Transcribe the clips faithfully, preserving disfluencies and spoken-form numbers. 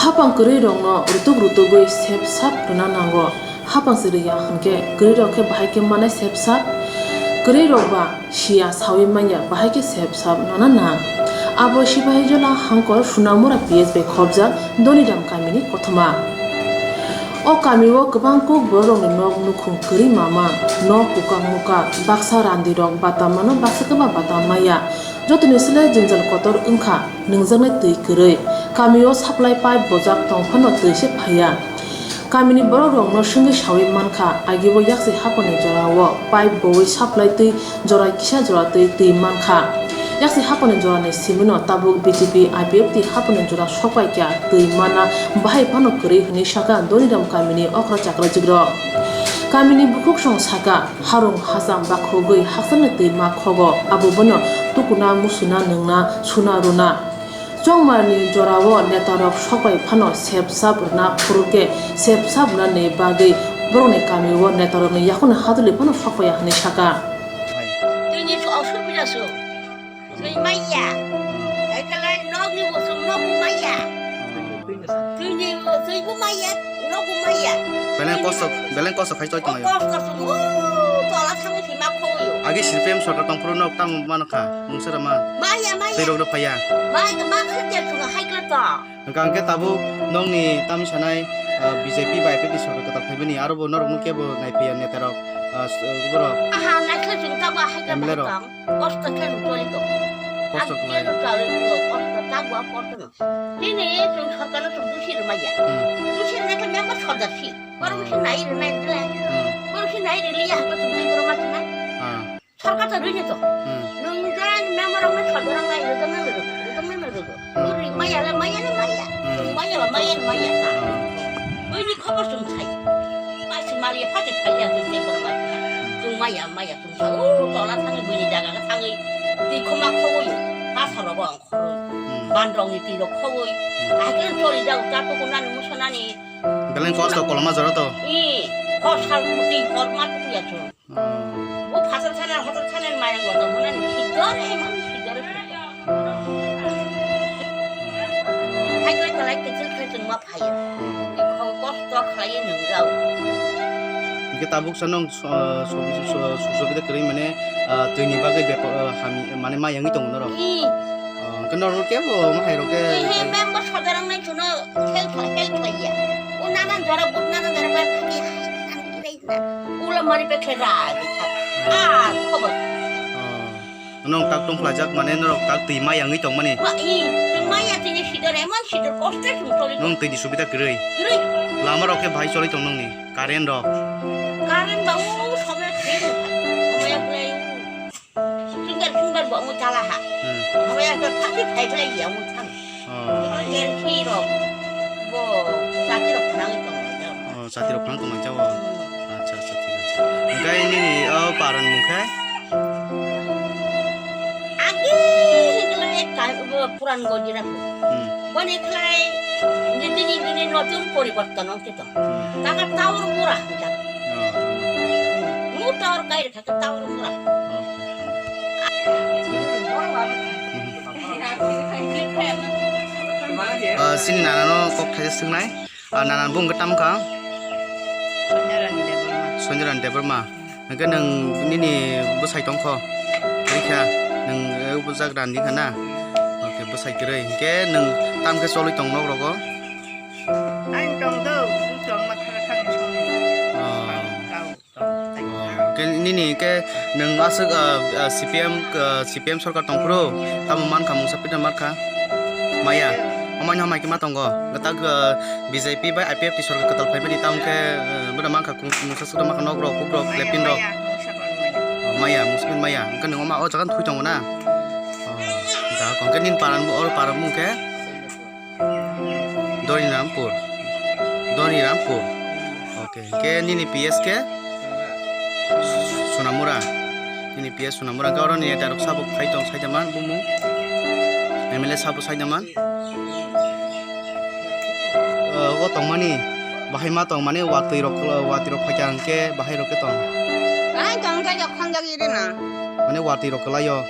Hapang kwrwi rokno rutuk rutugwi sep sap rwna nango. Hapang se rwya hwnkhe kwrwi rok khe bahai khe manai sep sap. Kwrwi rok ba siya sawi manya bahai khe sep sap rwna nang. Abo Sipahijola hangkor Sunamura P S bai khobjak Doniram kamini kothoma. O kamio kwbang kuk bororokni nok nukhung kwrwi mama, nok kukak mukak, baksa randirok batam mano, baksa khe ba batam maya. Jotoni sle jwngjal kotor wngkha, nwngjaknai twi kwrwi. Kamio supply pipe bojak tong phano twi se phaiya. Kamini borokrokno swngwi sawi mankha, agibo yaksi haphangni jorao pipe bowi supply twi jora kisa jora twi twi mankha. Yaksi haphangni jorani simino tabuk B J P I P F T haphangni jora sokpaikha twi mana bahai phano kwrwi hwnwi sakha Doniram kamini okra chakrajikrok. Kamini bukhuksong sakha, harung hacham bakhogwi hakchalni twi ma khogo, abo bono tukuna musuna nwngna suna rwna. Chongmarni jorao netarok sokpai phano sepsap rwna phuru khe sepsap rwnani bagwi borokni kamio netarokni yakungni haduli phano sokpaiya hwnwi sakha. Tini osubida su. Twi maya. Ekala nokni bosong nogo maya. Twi ni twi bo maya, nogo maya. Beleng kosto, beleng kosto khai choi tongyo. Kosto su, tola thangwi thima khoyo. Agi C P M sorkar tongphuru nok tamo mano kha, mungsa rama. Maya, maya. Twi rok rok phaya. Maya, maya, khe tel sunga hai kla to. Hwnkha hwnkhe tabuk nokni tamni sanai, ah, B J P bai I P F T sorkar kwtal phaibani, aro bo norokno kebo naipiya netarok, ah, s-, borok. Aha, naikhe chwng tabuk hai khe M L A rok. Tong. Kosto khe choli tong. Kosto khlai. Kosto tabuk kosto no. Tini chwng sorkar no chwng dusi rwmaya. Hmm. Dusi rwna khe member sodasi. Borok se nai rwnai dile. Hmm. Borok se nai rwliya hwnkhe chwng tei borok ma sinai. Ah. Sorkar to rwini to. Hmm. Nwng jora member rok nai sodorok nai rwjaknai rwjaknai rwjaknai rwjaknai rwjaknai rwjaknai. Hmm. Bwrwi maya le maya le maya. Hmm. Nwng maya le maya le maya ta. Hmm. Buini khobor chwng sai. Paisi maliya phate phaiya chwng tei borok ma sinai. Hmm. Chwng maya maya chwng sa. O tola thangwi buini jaga khe thangwi. Twi khoma khogwi. Masa rogo ang khogwi. Hmm. Bandrongni twi rok khogwi. Hmm. Ahai khe choli jago ta tukunani musanani. Beleng kosto koloma jora to. I, hor sal muti hor ma tukuya chwng. Hmm. Bo phasal sana hotel sana mayang gordo hwnani sidore man sidore. Hmm. Hai koi kalai kecil kecil ma phaya. Hmm. Kosto khlai nungjao. Hingke tabuk sanong so-, so-, so-, so-, sobida kwrwi mane, ah, twini bagwi bepo-, ah, hami, mane mayangwi tongo norok. I. Ah, hingke norok kebo ma hai rok ke. I, he member sodarang nai chuno. Help, help laiya. O nanan jora, but nanan jora, ba thani, thani, thani, thani. Ula mari pe khera, ah, khobor. Oh. Nong tak tong phlajak mane norok tak twi maya wngwi tongmani. Ba, i, twi maya tini sidor, emon sidor, koste sung toli. Nong twi ni subida kwrwi. Kwrwi. Lama rok khe bahai choli tong nongni, current rok. Current ba, o, sobe, sobe, sobe, Sundar, sundar bo omo chala ha. Hmm. Omo ya to thaki thai thai ya omo thang. Oh. Omo jen khi ro. Bo sati ro phnang to. Oh, sati ro phnang to mai jaw. Hmm. Acha, acha, thik acha. Hingkai nini, oh, paran mung khe? Agi hingkla ek ka, bo puran go jira. Hmm. Boni khlai ni dini dini notun poriborton ong kito. Hmm. Taka taur mura hingka. Oh. Mu taur kai Taur mura. Ah, sini nana no kok thaisa swngnai. Ah, nana bung khe tam kha? Sanjaran Debbarma. Sanjaran Debbarma. Hingke nwng nini bwsai tong kho? Rikha, nwng, eh, bwjak randi kha na? Oke, bwsai kwrwi. Hingke nwng tam khe cholwi tong nok rogo? Ang tong do, tong ma thara thang song. Oh. Tau. Ke nini ke nwng aswk, ah, ah, C P M, ah, C P M sorkar tongphuru, tamo mankha mungsa pita mankha? Maya, amai hamai khe ma tongo. Gata, ah, B J P bai I P F T sorkar kwtal phaimani tamo khe, ah, bwrwi mankha kung-, mungsa swkang mankha nok rok, kuk rok, lepin rok. Maya, mungsa phan maya. Oh, maya, mungsa phan maya. Hwnkhe nwng ma o jaga thwi tongo na? Oh, da, hwnkhe nini paran, oro paran mung khe? Doni Rampur. Doni Rampur. Oke. Ke nini P S ke? Sunamura. Nini P S Sunamura. Ke oro ni eta rok sabo khai tong sai jaman bumu. M L A sabo sai jaman. Eh, o tongmani. Bahai ma tongmani watwi rok, watwi rok phaikha hwnkhe bahai rok ke tong. Ai tong khe khonjak iri na. Mane watwi rok kwlaio.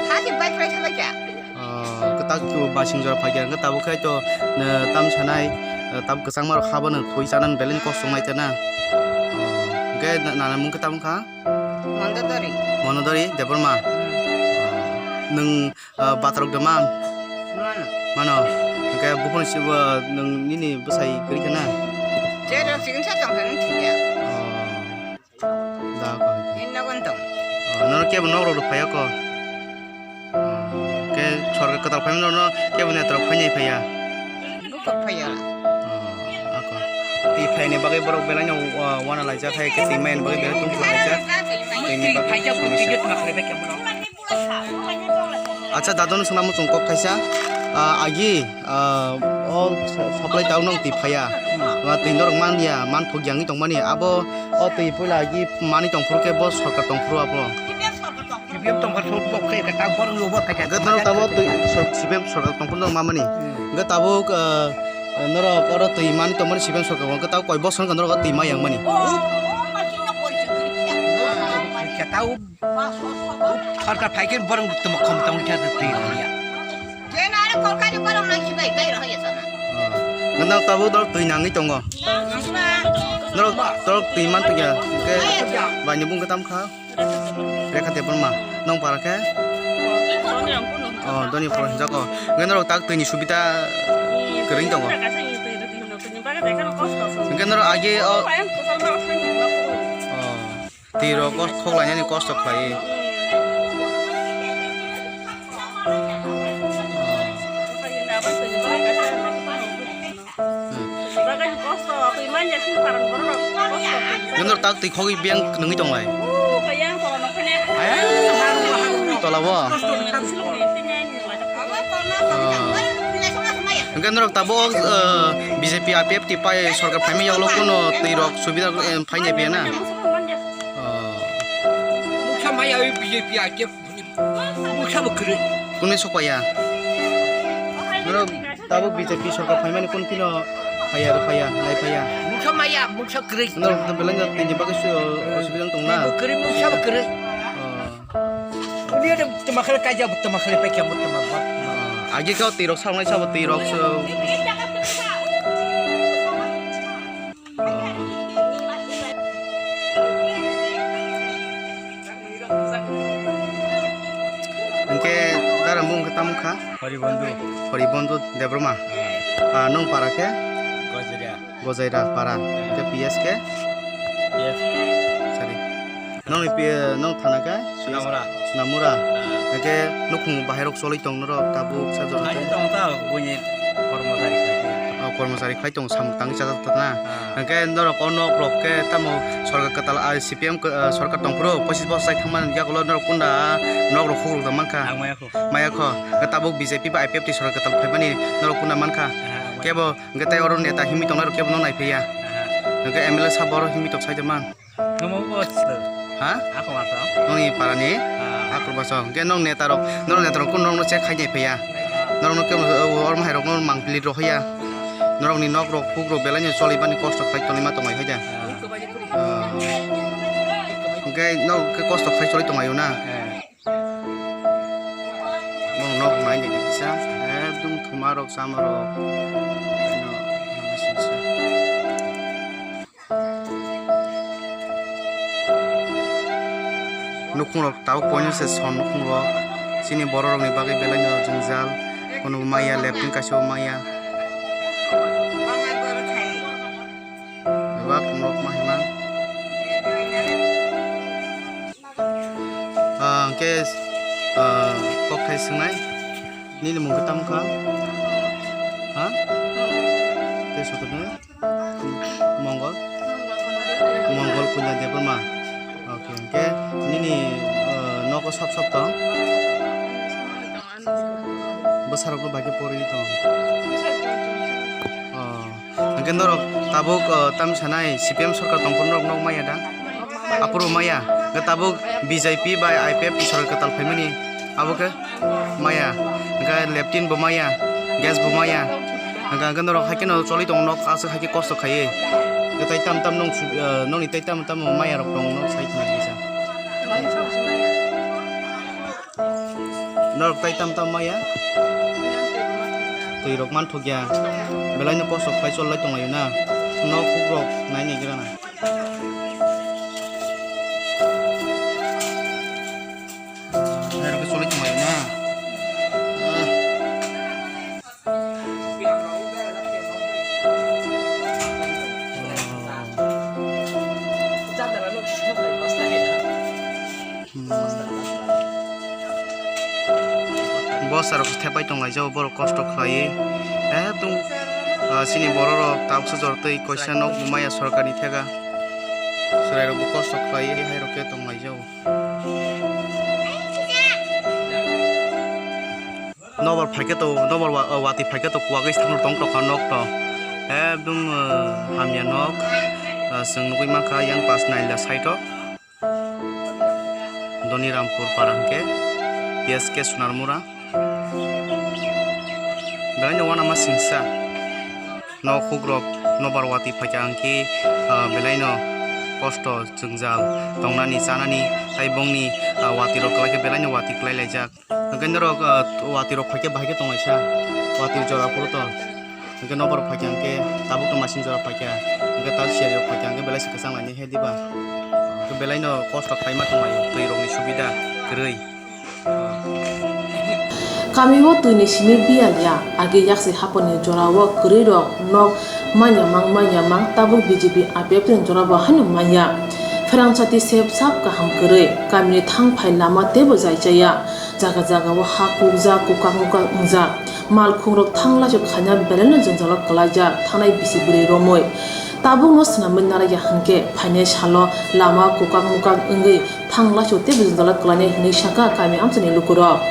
Hati bai kwlai thalai kha. Oh, Tak tu basing jora phaikha, hwnkhe tabuk khai to, eh, tam sanai, eh, tabuk kwchangma rok habo no thwi chanani belai kosto wngnai tena. Oh, hwnkhe na-, nana mung khe tamo kha? Mandadori. Mandadori Debbarma. Hmm. Oh, nwng, eh, batrok de man? Mano. Mano. Hwnkhe buphang si bo nwng nini bwsai kwrwi khe na? Jero chikon sa tong khe nang thikya. Oh. Da ko. Inna gon tong. Oh, nono kebo nok rok phai ko. Oh, ke sorkar kwtal phai nono kebo netra phai nai phaiya. Buko phaiya. Oh, ako. Twi phaini bagwi borok belai no, uh, wana laijak hai ke twi maini bagwi belai tung laijak. Twi ni bagwi. Acha, dadon swnam muchung kok kaisa, ah, agi, ah, o sa-, supply tao nong twi phaiya. Hmm. Ah, twi norok man ya, man thok yang tong mani. Abo o twi puila agi mani tong phuru khe bo sorkar tong phuru abo. C P M tong phuru kok khe ka tang phuru bo khe. Hwnkhe norok tabo twi sor-, C P M sorkar tong phuru norok ma mani. Hmm. Hwnkhe tabuk, ah, norok oro twi mani tong mani C P M sorkar hwnkhe tabo koi bosor wngkha norok o twi ma yang mani. Oh, oh, oh, ma chino koi chukri kya. Kya tao Sarkar phaikhe borok tamo khom tamo khe twi rwya. Jena are kolkani borok nang sibai tai rw ya sana. Nang tabuk dor twi nangwi tongo. Norok, norok twi man tongya. Hwnkhe baini bung khe tam kha? Rekha Debbarma. Nong para khe? Oh, Donipur hinjako. Hwnkhe norok tak twini subida kwrwng tongo. Hwnkhe norok agi o. Oh. Twi rok kos-, khok lainani kosto khlai. Hmm. Nondor tak twi khogwi beng nungwi tonglai. Ayang, tola bo. Oh. Hwnkhe norok tabuk, eh, B J P I P F T pai sorkar phaima yagulo kuno twi rok subida, eh, phainai phiya na? Oh. Muksa maya oi B J P I P F muksa bo kwrwi. Kunui sokpaiya. Norok tabuk B J P sorkar phaimani kun phino phaiya, phaiya, nai phaiya. Muksa maya, muksa kwrwi. Norok belai no tini bagwi su-, osubida wng tong na? Bo kwrwi, muksa bo kwrwi. Oh. Uni ada tama khala kaja, tama khala paikya, tama ba. Oh. Agi kau twi rok sa, nai sa bo twi rok su. Hwnkhe dara mung khe tamo kha? Horibondhu. Horibondhu Debbarma. Ah. Ah, nung para khe? Gojra. Gojaira para. Ah. Hwnkhe P S khe? P S. Sorry. Nongni pi-, nong thana khe? Sunamura. Sunamura. Ah. Hwnkhe nukhung bahai rok choli tong norok tabuk sajak. Hai tong ta buini kormosari khai. Oh, kormosari khai tong samung tangwi chajak ta na. Ah. Hwnkhe norok o nok rok khe tamo sorkar kwtal, ah, C P M kw-, ah, sorkar tong phuru pochis bosor chai thangmani yagulo norok kunda nok rok hukrok da mankha. Ang maya kho. Maya kho. Hwnkhe tabuk B J P ba I P F T sorkar kwtal phaimani norok kunda mankha. Ah, ang maya. Kebo hwnkhe tei oro neta himwi tongnai rok kebo no naiphaiya. Aha. Hwnkhe M L A sabo oro himwi tong sai de man. Nomo bo sito. Ha? Ako mato. Nongni parani? Ah. Akur baso. Hwnkhe nong neta rok, nong neta rok kun nongno check khai naiphaiya. Norokno kebo, uh, oro mahai rokno mangpili rohya. Norokni nok rok, huk rok belai no choli bani kosto khai tongwi ma tongwi hai de. Ah. Ah. Hwnkhe nok khe kosto khai choli tonglaio na? Eh. Bong nok nai ni kisa, ekdom thuma rok, chama rok. Nukhung rok tabuk poino se son nukhung rok. Chini borok rok ni bagwi belai no jwngjal. Kono maya, lepin kaisa maya. Bebak nok ma hima. Ah, hwnkhe, ah, kokthai swngnai. Nini mung khe tamo kha? Ha? Tei soto nai? Mongol? Mongol Punya Debbarma. Okay, hwnkhe nini, ah, nogo sop sop tong? Bwsarokno bai khe porwi tong? Oh. Hwnkhe norok tabuk, uh, tam sanai C P M sorkar tongphuru norok nok maya da? Aphuru maya. Hwnkhe tabuk B J P bai I P F T sorkar kwtal phaimani abo khe maya. Hwnkhe leptin bo maya, gas bo maya. Hwnkhe, hwnkhe norok hai kheno choli tongo nok aswk hai khe kosto khaiwi. Hwnkhe tai tam tam nong su-, uh, noni tai tam tam maya rok tongo nok sai khna kisa. Norok tai tam tam maya? Twi rok manthokya, belai no kosto khlai chol lai tong laio na, nok kuk rok nai nai gra na. Hai rok khe chol lai tong laio na. Bosa rok thepai tong laijao, borok kosto khlaiwi. Ekdom, ah, chini borok rok tabuksa jora twi koisa nok bo maya sorkar ni thega. Chwrai rok bo kosto khlaiwi hai rok khe tong laijao. Nobar phaikhe to, nobar wa-, watwi phaikhe to kuwagwi sakno tong tokha nok to. Ekdom, ah, hamya nok. Ah, chwng nugwi mankha yang pas naila side o. Doni Rampur para hwnkhe P S K Sunarmura. Belai no uanama singsa. Nok hukrok nobar watwi phaikha hwnkhe, ah, belai no kosto jwngjal tongnani chanani tai bongni, ah, watwi rok kwlai khe belai no watwi kwlai laijak. Hwnkhe norok, ah, watwi rok phaikhe bahai khe tong laisa. Watwi jora phuru to. Hwnkhe nobar phaikha hwnkhe tabuk to masing jora phaikha. Hwnkhe tabuk siyari rok phaikha hwnkhe belai se kwchang lainai he diba. Hwnkhe belai no kosto khlaima tong laio, twi rokni subida kwrwi. Kami o twi ni simi biyal ya, age yaksi hapor ni jora o kwrwi rok nok manya mang manya mang, tabuk B J P I P F T ni jora bo haino manya. Pherang chati se sab kaham kwrwi, kami ni thang phai lama teibo jai chaya, jaga jaga o ha kukjak, kukak mukak wngjak, mal khung rok thang laisok khaina belai no jwngjal o kwlaijak thanai bisi bwrwi romwi. Tabuk no swnamwi narwkya hwnkhe phainai salo lama kukak mukak wngwi thang laisok teibo jwngjal o kwlainai hwnwi sakha kami amchaini lukurok.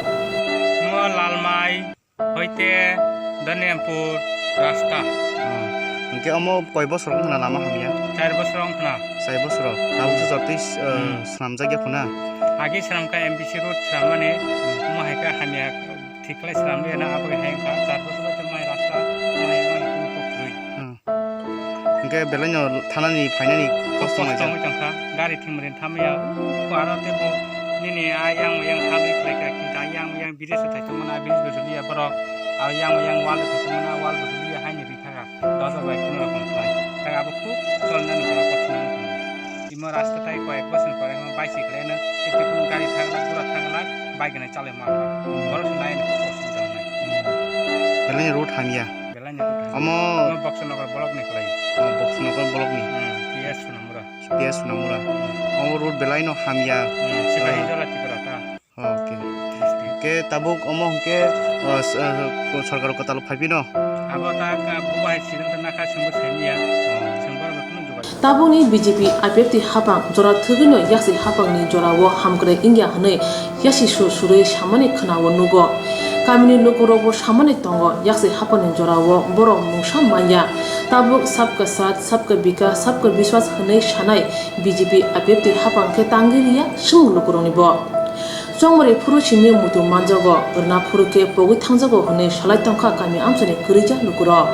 Mo Lalmai hoite Doniampur rasta. Oh. Hwnkhe omo koi bosor wngkha na lama hamya? Char bosor wngkha na. Char bosor. Tabuk se jotoi, eh, Hmm. Swnamjak ya khuna? Agi swnamkha M B C road swnamani, Hmm. omo hai khe hamya thik khlai swnamliya na, abo hai wngkha char bosor bai mai rasta, mai, mai kunu kok kwrwi. Hmm. Hwnkhe belai no thanani phainani kosto Kosto naijak. Wngwi tongkha, gari thwngmani thamya, aro teibo nini a yang yang halwi khlaikha, kinta yang yang bridge se thaithok mano, a bridge bo rwliya borok, a yang yang wall thaithok mano, a wall bo rwliya haini rithaka, dojar bai kuno rokom khlai. Tak abo khub cholnani borok kothoma wngkha. Imo rasta tai koyek bosor pore imo bicycle eno, tei tei kunu gari thangla, gura thangla, bike no chalai mano. Hmm. Borok se lain khub osubida wngnai. Hmm. Belai ni road hamya. Belai ni road hamya. Omo Omo Boxer Nagar block ni khlai. Oh, Boxer Nagar block ni. Hmm, P S Sunamura. P S Sunamura. Hmm. Omo road belai no hamya. Hmm, Sipahi Ah. Jola Tripura ta. Oh, okay. District. Ke tabuk omo hwnkhe, ah, s-, ah, sorkar kwtal phai phino? Abo ta ka bubai sidang ta nakha sengbo semiya. Oh. Sengbo rok no jugal. Tabukni B J P I P F T hapang jora thwgwino yaksi hapangni jorao hamkrai wngya hwnwi yasi sur surwi samani khwnao nugo. Kamini lukurokbo samani tongo, yaksi hapangni jorao borok mungsa manya. Tabuk sabka saath, sabka bikas, sabka biswas hwnwi sanai B J P I P F T hapang khe tangwi riya swmung lukuroknibo. Chongmari phuru simi muitu manjago, rwna phuru khe pogwi thangjago hwnwi salai tongkha kami amchaini kwrwija lukurok.